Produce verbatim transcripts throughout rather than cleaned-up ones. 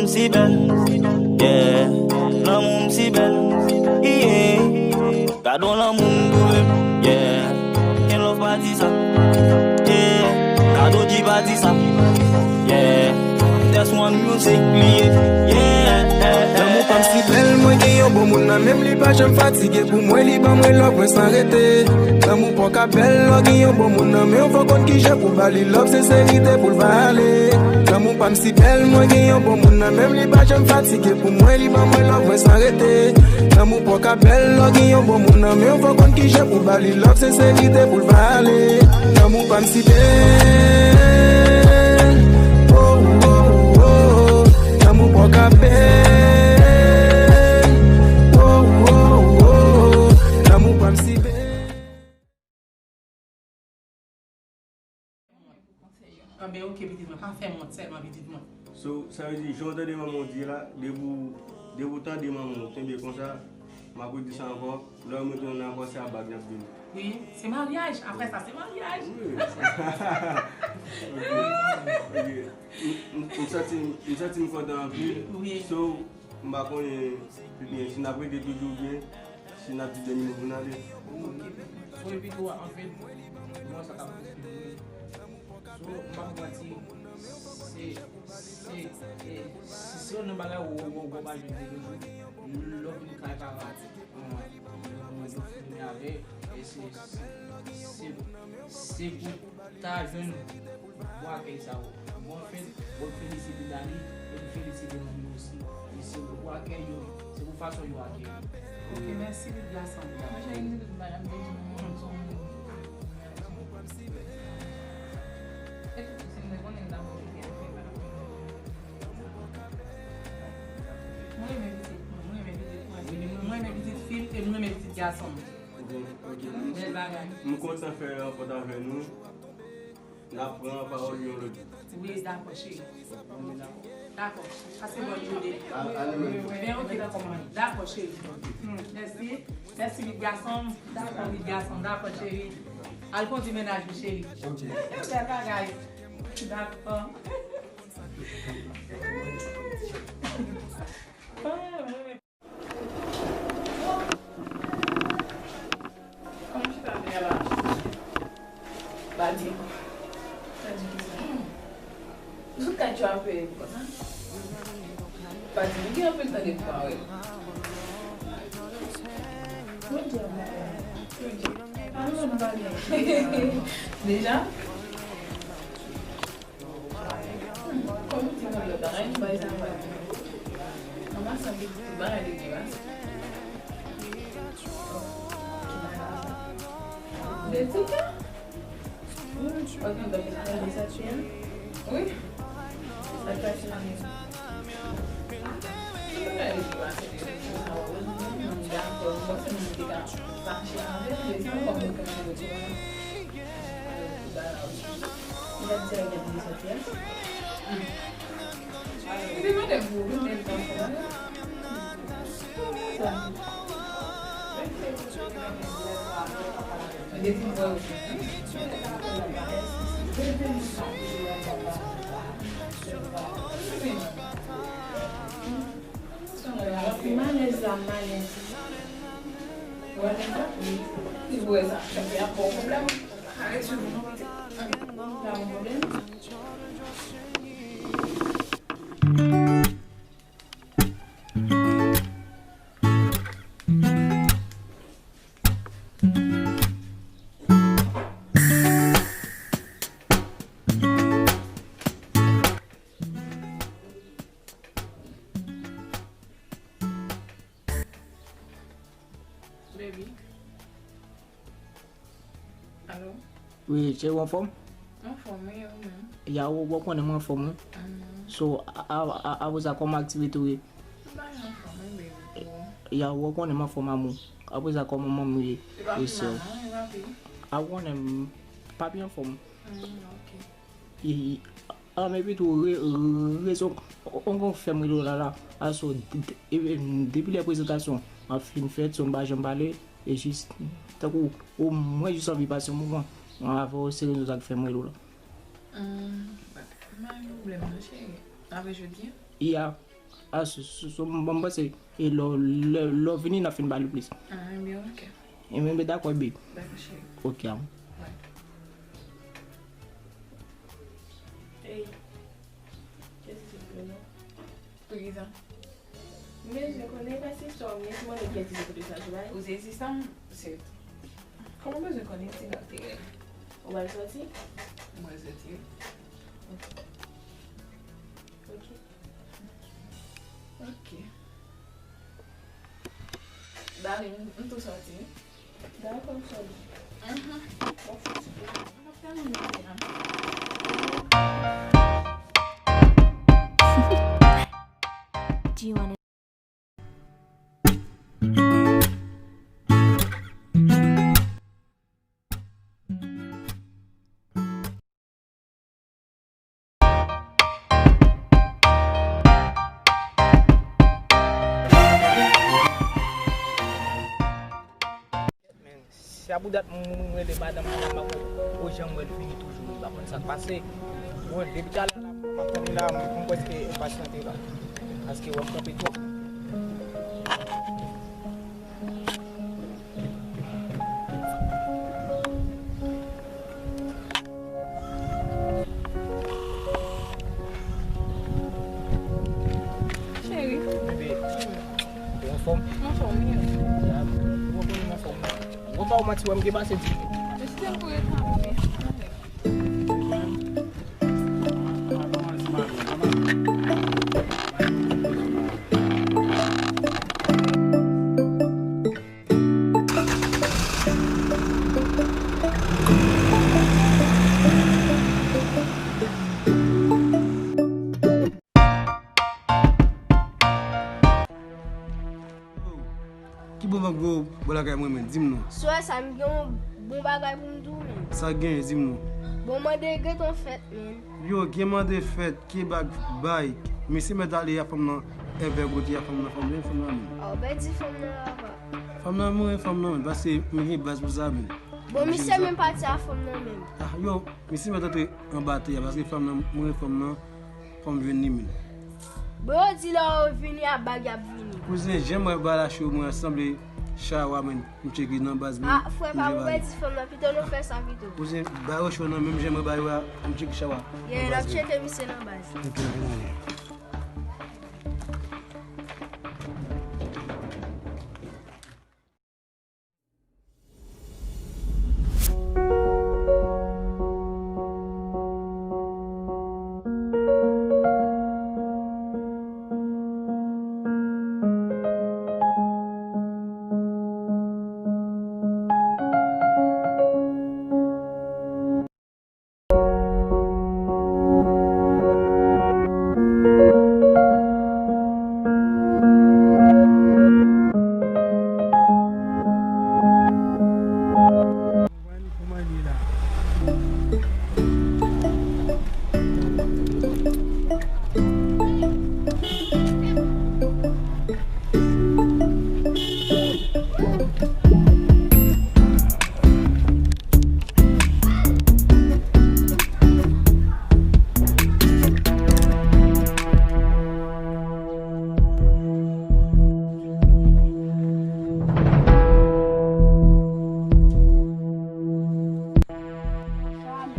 Si bèl, yeah. Lanmou m si bèl, yeah. Gade yon lanmou m twouve m, yeah. Ken love pa di sa, yeah. Gade O G pa di sa, yeah. That's one music li ye, yeah. Lanmou pa m si bèl, mwen gen yon bon moun nan men m, li pa janm fatige pou mwen, li ban mwen love mwen san rete. Lanmou pa w ka bèl, lè w gen yon bon moun nan men w, fò w konn kijan pou ba li love, senserite pou l vale. Lanmou pa m si bèl, mwen gen yon bon moun nan men m, li pa janm fatige pou mwen, li ban mwen love mwen san rete. Lanmou pa w ka bèl, lè w gen yon bon moun nan men w, fò w konn kijan pou ba li love, senserite pou l vale. Lanmou pa m si bèl, oh, oh, oh, oh. Lanmou pa w ka bèl, oh, oh, oh, oh. Lanmou pa m si bèl. Anben, oke, pitit mwen, pa fè m wont sèlman, pitit mwen. So, sa vle di, jan w tande manman w di la, depi w, depi w tande manman w kenbe konsa, m ap redi sa ankò, lè w retounen ankò, se a bag n ap vini. Wi, se maryaj, apre sa, se maryaj. Wi. Ok, ok. M, m, m santi, m santi m kontan anpil. Wi. So, m pa konnen, ebyen, si n ap rete toujou byen, si n ap di de minit pou n ale. Ok, so, epi tou, anfen, mwen sa k ap So, m p ap manti, se, se, e, si se yon nan bagay ou, ou, ou pa jwenn de nos jours, lè w vin kay pa, e, yo filme avè, e se, se, se, se pou ta jwenn bon akèy sa yo. Bon, anfen, bon, felisite Dani, e felisite moun yo osi. E se pou akèy yo, se pou fason yo akèy. Ok, mèsi, Big Gason. Mwen, jan m di tout bagay, m te di nou, nou se yon moun. Mwen renmen pitit mwen, mwen renmen pitit mwen, mwen renmen pitit fi m e mwen renmen pitit gason m. Ok, ok. Bèl bagay. M kontan fè rankont avè nou. N ap pran pawòl yon lòt jou. Wi, dakò, cheri. Dakò. Pase bòn jounen. A, a nou menm. Men, ok, dakò, cheri. Hmm, mèsi. Mèsi, pitit gason m. Dakò, pitit gason m. Dakò, cheri. Al kondi mennaj ou, cheri. Ok. E bèl bagay. Dakò. Kòman chita dèyè la? Pa di. Pa di kisa? Jouk kay tchape konsa. Pa di, nou gen anpil tan depi pa wè. Jodi a, jodi a. Alò, nou pale. Deja? Kòm ti moun lòt bagay, nou bay sa bay. Anba sa, tout bagay de gen mas. De ti ka? Wi. Sa k pase la menm? Tout bagay de gen mas. Dakò, m panse moun te ka fache avè m, men se ankò moun k ap fè yo ti bagay. Li t ap di a, li t ap di sòti a. Li te mande m pou li te pran fò. Depi m wè w. Malèz la, malèz. Wè nèg la? Wi. Li wè sa, chèf la, bon pwoblèm. Arete sou nou. Pa gen pwoblèm. Baby. Alo? Wi, cheri, w anfòm? Anfòm, wi, ou menm? Ya, w, w konnen mwen anfòm, wi. Mhm. So, a, a, a, apre sa, kòman aktivite w ye? M pa anfòm, wi, baby, tou. Ya, w konnen m anfòm, amou. Apre sa, kòman manman w ye? E pa pi mal, non, e pa pi. A, w konnen m pa byen anfòm. Mm, ok. E, e, a, men pito re-, re-, rezon, on, on fè m rele w la, la. Aso, de-, de-, e, e, depi lè prezantasyon an fin fèt, so m pa janm pale, e jis, tankou, o mwen jis anvi pase yon moman avè w, se rezon sa k fè m rele w la. Mm, pa gen pwoblèm non, cheri. Apre jodi a? Ya. Ah, so, so, so, m, m panse, e lè, lè, lè w vini, n a fin pale plis. Ah, ebyen, ok. Ebyen, dakò, babe. Dakò, cheri. Ok, ah. Wi. Ey, kiyès ki se pou nou? Poukisa? Men, je connais pas cette histoire, men si mwen gen ti kote sa, tu vois. Ou se sistan, se. Kòman bezwen konnen si n ap te rèl? Ou pral sòti? Mwen sòti. Ok. Ok. Darling, m tou sòti. Dakò, m sòti. Mhm. Bon, fouti. M ap tèlman mete la. Do you wanna Si a pou dat m, m rele madanm mwen, m ap wè, o jan m wè l vini toujou, m pa konn sa k pase. Bon, depi talè la, m ap tann li la, m, m prèske enpasyante la. Paske w ap kanpe twòp. Cheri. Bebe, ou anfòm? M anfòm, wi. Ou anfòm, ou anfòm. Ou pa w manti, wè m gen pase di. Mesye, m pou ret anfòm. Ki bon vag vre w bò lakay mwen, men, di m non. Swè sa, m gen yon bon bagay pou m di w, men. Sa k genyen, di m non. Bon, mande gen ton fèt, men. Yo, gen mande fèt, ke bag bay. Mesye mèt ale a fanm nan, envè kote a fanm nan, fanm nan, fanm nan, men. A, w bèdi fanm nan, papa. Fanm nan, mwen, fanm nan, men, paske mwen gen baz pou sa, men. Bon, misye menm pati a fanm nan, men. Ah, yo, misye mèt antre anba tè a, paske fanm nan, mwen, fanm nan, fò m jwenn li, men. Bon, yo di lè yo vini a bag y ap vini. Kouzen, jan mwen ba la cho mwen sanble chawa, men, m tcheke nan baz, men. Ah, frè pa m, ou pèdi fanm nan, pito nou fè sa pito. Kouzen, ba yo cho nan menm jan mwen ba yo a, m tcheke chawa. Yeah, n ap tcheke misye nan baz. Ok, vini.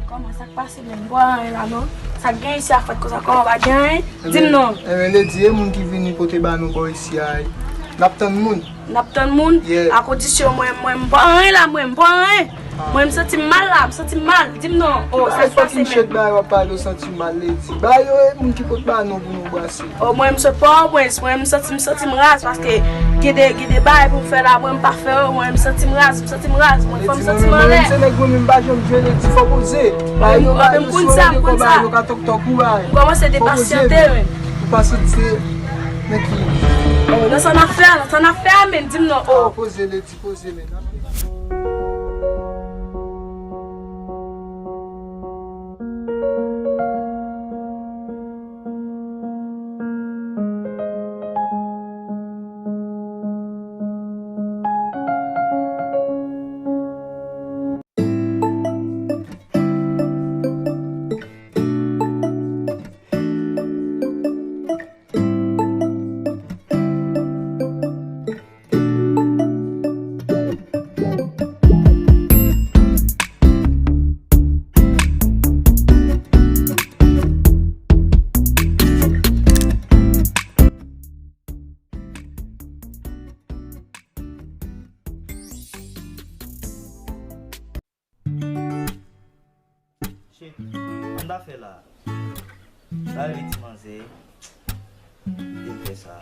Kòman, sa k pase menm? Pa anyen la non. Sa k gen isi a fèt konsa? Kòman, pa gen anyen? Di m non. Enben, Lady, e moun ki vini pote ba nou bò isi a, n ap tann moun. N ap tann moun? Yeah. A kondisyon mwen, mwen, m pa anyen la, mwen, m pa anyen. Ah. Mwen, m santi m mal la, m santi m mal. Di m non. Oh, sa k pase menm? Ba yo e moun ki pot ba nou pou nou brase. Oh, mwen, m sot Pòtoprens, mwen, m santi, m santi m raz, paske gen de, gen de bagay pou m fè la, mwen, m pa fè yo, mwen, m santi m raz, m santi m raz, mwen, fò m santi m anlè. Mwen, se nèg mwen, m pa janm jwe, Lady, fò poze. Ba yo, ba yo, si yo rele kò ba yo ka tòk tòk ou ba yo. M kòmanse depasyante, wi. Ou pasyante, men ki. Oh, nan sa n ap fè a, nan sa n ap fè a, men di m non, oh. Ah, poze, Lady, poze, men. Ann pa fè la. Ba li ti manzè. Li fè sa.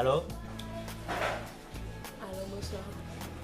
Alo? Alo, bonswa.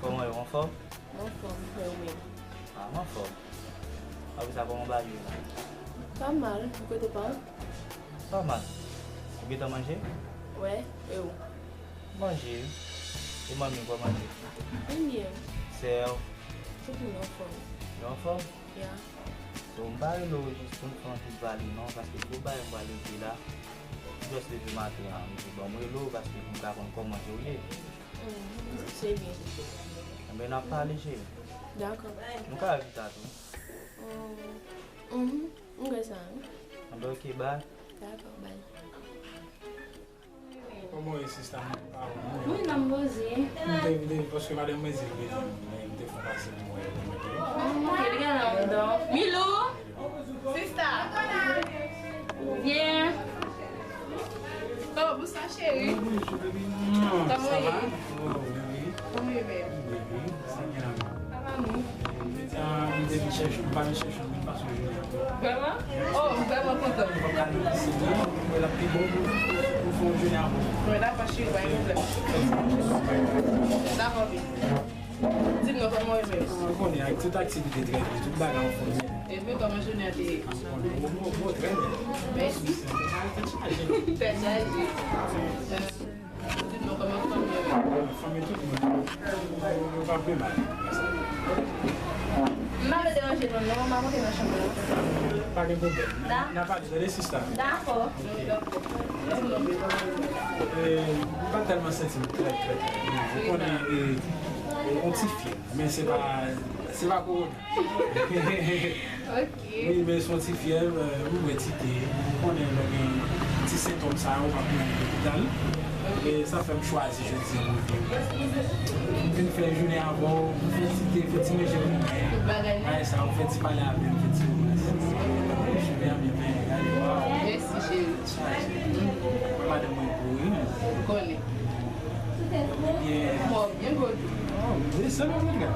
Kòman w ye, w anfòm? Mwen anfòm, e ou menm? A, mwen anfòm. Apre sa, kòman bagay yo la? Pa mal, bò kote pa w? Pa mal. Ou gentan manje? Wè, e ou? Manje, wi. E manmi, kòman l ye? Li byen. Sè w? Tout moun anfòm. Yo anfòm? Ya. So, m pa rele w jis pou n fè yon ti pale non, paske m gen yon bagay m pral regle la. M just leve maten an, m di bon, m rele w paske pou m ka konn kòman ke w ye. Mm, se byen. Enben, n ap pale, cheri. Dakò. Nou ka al pita tou. Mm, mhm, m kwè sa, wi. Enben, oke, bay. Dakò, bay. Kòman w ye, sista? Mwen pa wè w. Wi, nan m poze. M te vin paske madanm mwen di l bezwen m, men m te fè pase pou mwen. Milou! Sista! Vyen! Oh, bonswa, cheri. Kòman w ye? Kòman w ye, bèl? Sa va, non? Jodi a, m te vin chèche w, m pa vin chèche w, m vin pase w jounen an. Vrèman? Oh, m vrèman kontan. M pap ka vin isit, non. Mwen, l ap pi bon pou, pou fè yon jounen avè w. Mwen, dakò, cheri, pa gen pwoblèm. Dakò, baby. Di m non, kòman w ye menm? Ou konnen, ak tout aktivite trè byen, tout bagay anfòm. Ebyen, kòman jounen an te ye? Bon, bon, bon, trè byen. Mèsi. Tèt chaje. Tèt chaje. Di m non, kòman fanmi yo ye? Fanmi tout moun. Yo pa pi mal. M pa vle deranje nou non, m a monte nan chanm nan. Pa gen pwoblèm. N a pale tande sista. Dakò. Di m non. E, m pa tèlman santi m trè, trè, trè byen. Ou konnen, e, e, yon ti fyèv, men se pa, se pa kowona. Ok. Wi, men se yon ti fyèv, e, m bwè ti te. Ou konnen lè gen ti sentòm sa yo, w ap mennen lopital. E sa fè m chwazi jodi a pou vin. M vin fè jounen avè w, m fè ti te, fè ti manje pou mwen. Bagay sa, ou fè ti pale avè m, fè ti romans. Cheve a byen penyen, gade, waw. Mèsi, cheri. Madanm mwen gwo, wi. Ou konnen. Byen. Mò, byen gwo tou. Oh, desann yon bout, gade.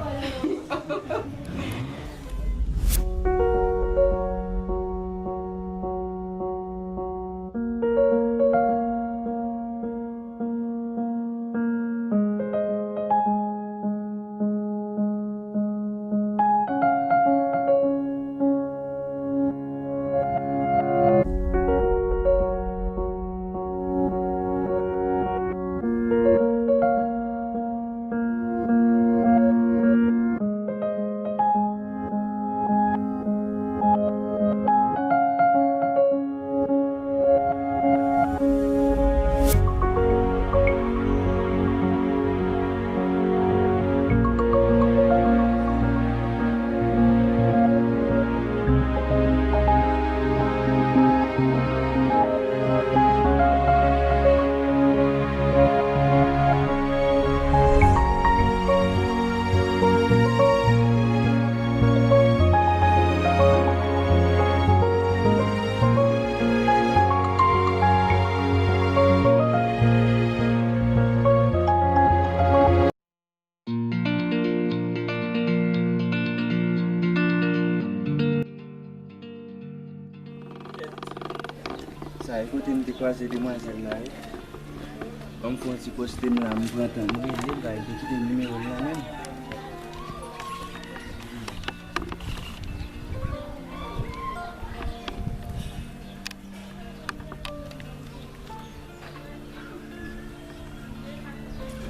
Sa e kote m te kwaze demwazèl la wi. Ban m fè yon ti poste m la, m pran tan m rele l, bay li kite nimewo l nan men m.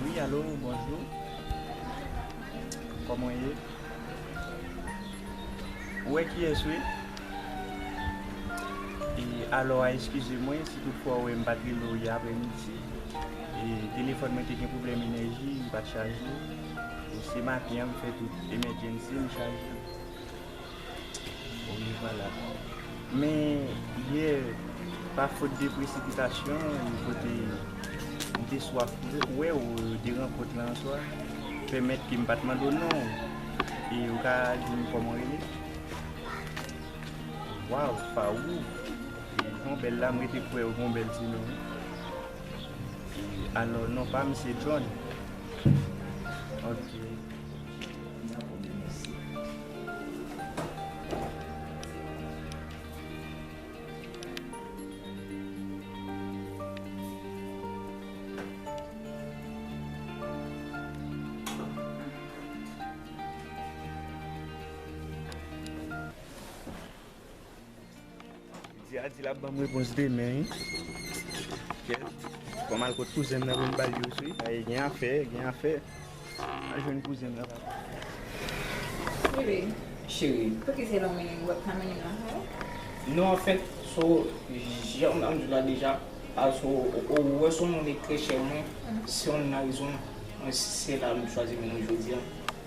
Wi, alo, bonjou. Kòman w ye? Ou wè kiyès, wi? E, alò, a, eskize mwen si toutfwa w wè m pa t rele w yè aprèmidi. E, telefòn mwen te gen pwoblèm enèji, li pa t chaje. E, se maten an, m fè tout emergency, m chaje. Wi, vwala. Men, yè, pa fot de presipitasyon, kote m te swaf wè w de rankont la answa, pèmèt ke m pa t mande w non w. E ou ka di m kòman w rele? Waw, Faou. E, Yon bèl la, m rete kwè ou gon bèl ti non. Alò, non pa m se John. Ok. Di a di l ap ban m repons demen, wi. Kèt. Fò m al kot kouzen m nan pou m ba l yo, wi. Ay, gen afè, gen afè. Al jwenn kouzen m nan, papa. Bebe. Cheri. Poukisa se long mennen w ap ka mennen nan, hein? Non, anfèt, so, jan m di w la deja, a, so, ou, ou wè se yon moun ki trè chè mwen, se youn nan rezon, mwen, se la m chwazi mennen w jodi a.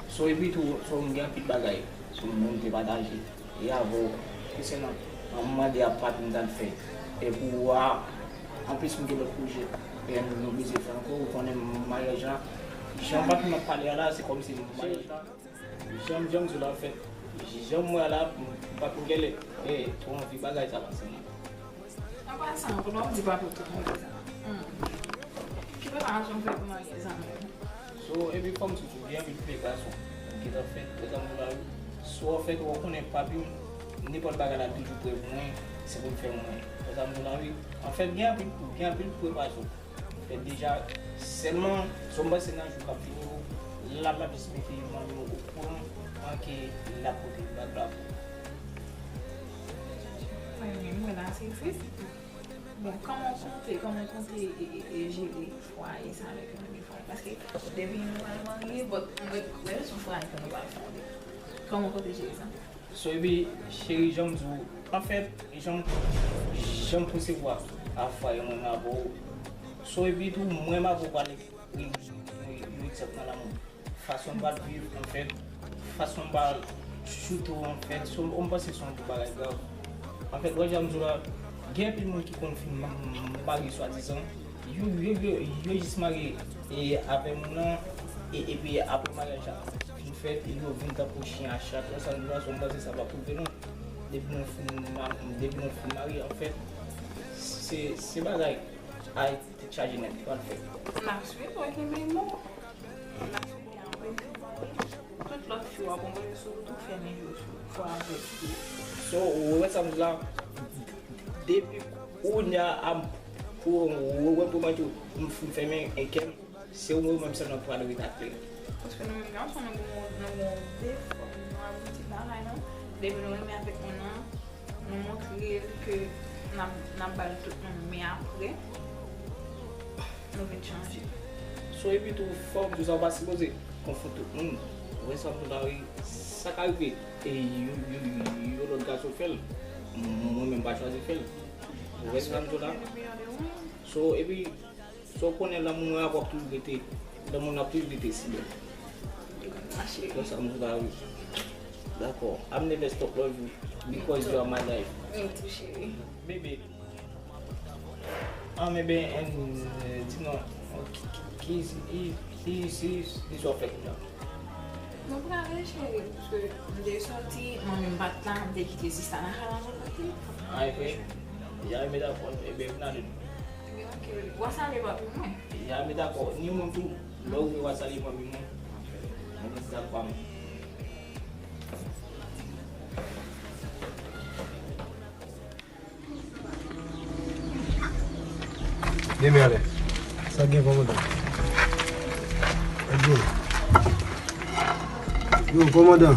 So, epi tou, so, m gen anpil bagay, so, m te pataje. E avè w, konsènan, m mande a papi m t al fè. E pou a, anplis m gen lòt pwojè. E nou, nou bezwen fè ankò, ou konnen maryaj la. Jan papi m ap pale a la, se kòmsi maryaj la. Jan, jan m di w la fèt. Jan m wè a la, papi m genlè. E, twò anvi bagay sa pase mwen. An pasan, pou nou di papi w tout move sa. Hmm. Ki preparasyon w fè pou maryaj sa menm? So, epi fò m di w tou, gen anpil preparasyon ki gentan fèt, wè sa m di w la wi. So, anfèt, ou konnen papi m, nenpòt bagay la toujou prè pou mwen, se pou l fè mwen. Wè sa m di w la wi. Anfèt, gen anpil, gen anpil preparasyon fèt deja. Sèlman, so m panse nan jou k ap vini yo, l ap, l ap jis mete manmi yo okouran, an ke l ap pote bag la pou ou. Mwen menm, mwen la, se trist. Bon, kòman w konte, kòman w konte e, e, e jere fwaye sa avèk yon nèg fwaye? Paske depi nou pral marye, but mwen, mwen, se yon fwaye ke nou pral fonde. Kòman w konte jere sa? So, epi, cheri, jan m di w, anfèt, jan, jan m konsevwa a fwaye mwen avè w. So, epi tou, mwen m avè w pral yon, yon, yon egzanp nan lanmou. Fason m pral viv, anfèt, fason m pral chouchouto, anfèt, so, m panse se yon bagay grav. Anfèt, wè jan m di w la, gen anpil moun ki konn fin ma-, marye swadizan, yo, yo, yo, yo jis marye, e, avè moun nan, e, epi apre maryaj la fin fèt, yo vin tankou chen a chat, wè sa m di w la, so, m panse sa p ap rive non. Depi nou fin ma-, depi nou fin marye, anfèt, se, se bagay, ay, tèt chaje nèt, ki pral fèt. N ap swiv, wè, kenbe mo. Tout lòt fi w ap anvoye sou ou tou, fèmen yo sou ou, fò avèk yo. So, ou wè sa m di la, depi kounye a, a m, pou, ou wè pou mwen tou, m, m fèmen kè m, se ou menm sèlman k pral ret ak li. Paske nou menm gason, nou gon, nou gon defo, nou abitid bagay nou. Depi nou renmen avèk moun nan, nou montre l ke n ap, n ap ba l tout nou, men apre, nou vin chanje. So, epi tou, fò m di w sa, ou pa sipoze konfonn tout moun. Ou wè sa m di w la, wi, sa ka rive, e yo, yo, yo, yon lòt gason fè l. Mwen menm pa chwazi fè l. Ou wè sa m di w la? So, epi, so, ou konnen lanmou mwen avè w ap toujou rete, lanmou n ap toujou rete si bèl. Mache. Wè sa m di w la, wi. Dakò. I'm never stop love you because you are my life. Mwen tou, cheri. Bebe. Ah, men ben, en, di non. Ki, ki, ki, ki, ki, ki sa w fè kounye a? Mwen prale, cheri, paske m te soti, manmi m pa t la, m te kite sista nan kay la, mwen te. Ah, e vre? Ya, men dakò, e ben, vin ale non. Ebyen, ok, w a salye papi mwen. Ya, men dakò, ni mwen tou, lè w vle w a salye manmi mwen. Mwen, dakò, mwen. Demen anlè. Sa gen, kòmandan? Yo, kòmandan.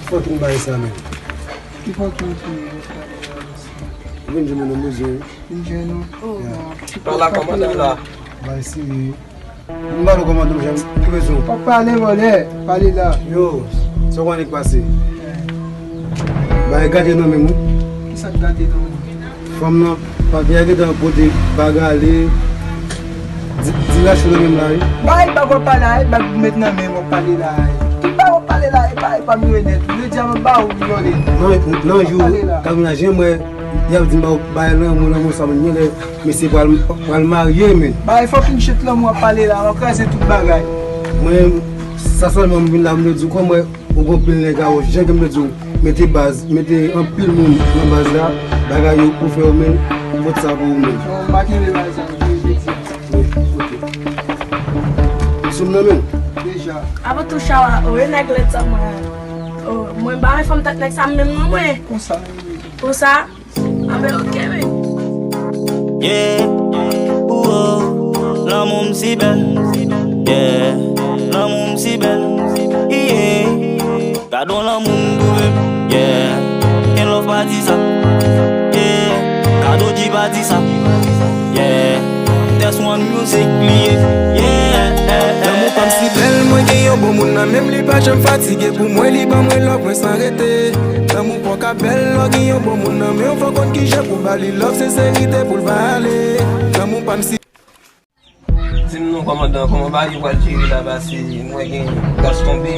Fucking bagay sa, men. Ki fucking ti nèg yo pale la, mesye? Vin jwenn nou, nou bezwen. Vin jwenn nou? Oh, non. Pale a kòmandan la. Bagay serye. M ba nou kòmandan, m janm tou bezwen. W ap pale, vòlè, pale la. Yo, sa w konnen k pase? Bagay gate nan men m, wi. Kisa k gate nan men w? Fanm nan, pa gen gentan pote bagay ale. Di, di rache nan men m la, wi. Bay bag w ap pale a, bay bag ou met nan men m w ap pale la a. Ki bag w ap pale la a, e pa, e pa m yo e nèt. Jodi a m ap ba ou vòlè. Nan, nan jou, kamera, jan m wè, y ap di m ba w bagay lanmou, lanmou sa, men gen lè mesye pral, pral marye, men. Bay fucking shit lanmou w ap pale la, w ap kraze tout bagay. Mwen, sa sèlman m vin la, m vle di w, kòm mwen, ou gon pil nèg a ou, jan ke m vle di w, Mete baz, mete anpil moun nan baz la, bagay yo pou fè yo men, vòt sa pou ou menm. Bon, m pa kenbe baz la, m kenbe peti a. Wi, ok. Sou m nan men. Deja. Avan tou chawa, o, e nèg lèd sa mwen. O, mwen ba yon fanm tèt nèg sa menm non mwen. Konsa. Konsa? Anben, ok, men. Yeah, ooh, oh, lanmou m si bèl. Yeah, lanmou m si bèl. Yeah, gad on lanmou m twouve m. Yeah, ken love pa di sa. Yeah, gad O G pa di sa. Yeah, test one music li ye. Yeah, lanmou pa m si bèl, mwen gen yon bon moun nan men m, li pa janm fatige pou mwen, li ban mwen love mwen san rete. Lanmou pa w ka bèl lè w gen yon bon moun nan men w, fò w konn ki jan pou ba li love, senserite pou l pa ale. Lanmou pa m si. Di m non, kòmandan, kòman bagay yo pral jere la, pase mwen gen Gaston B.